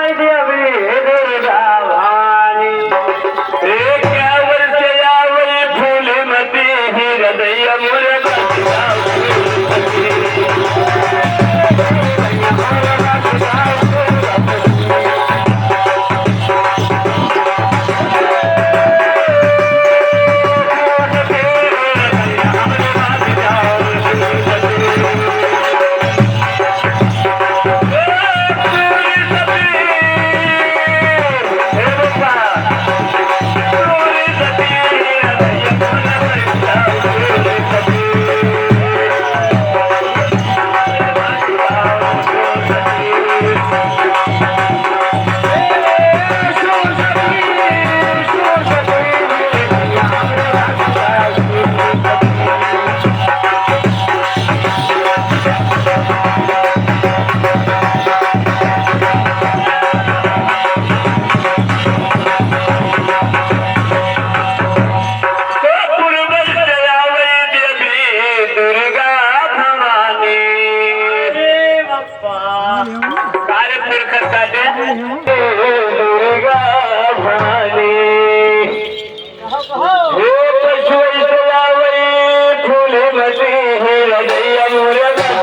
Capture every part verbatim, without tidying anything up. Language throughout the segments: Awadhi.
देवी दुर्गा भवानी, ए कावर चलावल फूल मती हृदय मोर बसवा। दुर्गा भवानी। अरे बाप्पा। अरे पुरखर काटे। दुर्गा भवानी। कहो, कहो। हे पशुई सजावई फूल मती हृदय मोर बसवा।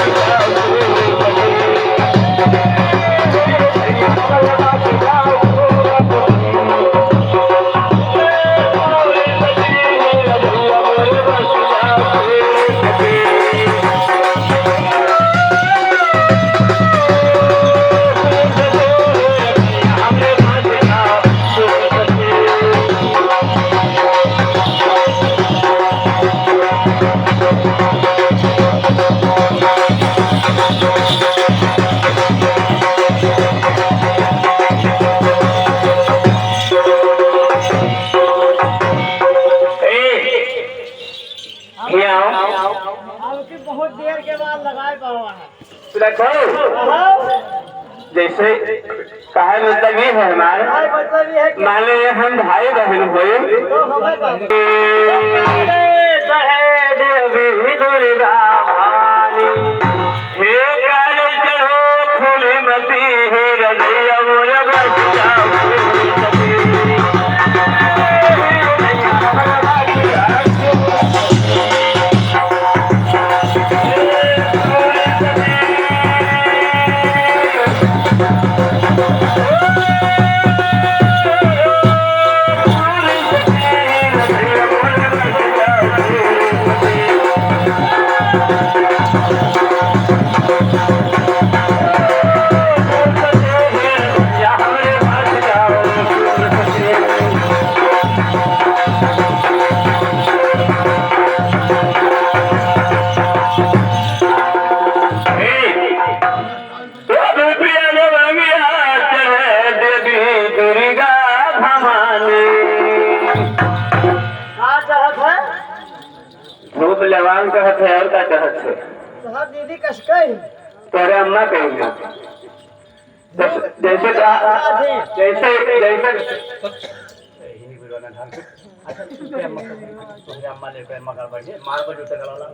ए, हियाँ आओ। आपके बहुत देर के बाद लगाए पावा है। रखो। हाँ। जैसे कहे मतलब ये है हमारे, हाँ, मतलब ये है कि माने हम भाई बहन होए। तो हमें बहन। सहे देवी दुर्गा भवानी। हे काली चढ़ो फूल मती हे रजैया मोर बस जाओ। देवी दुर्गा भवानी। का चाहत है? धूप लेवान कहत है और का कहत है? तोहार दीदी कस कही? तोरे अम्मा कही ना। जैसे, जैसे का, जैसे, जैसे। अच्छा, तोरे अम्मा कही, तोरे अम्मा ले, तोरे अम्मा का बढ़िया, मार बजो तक वाला।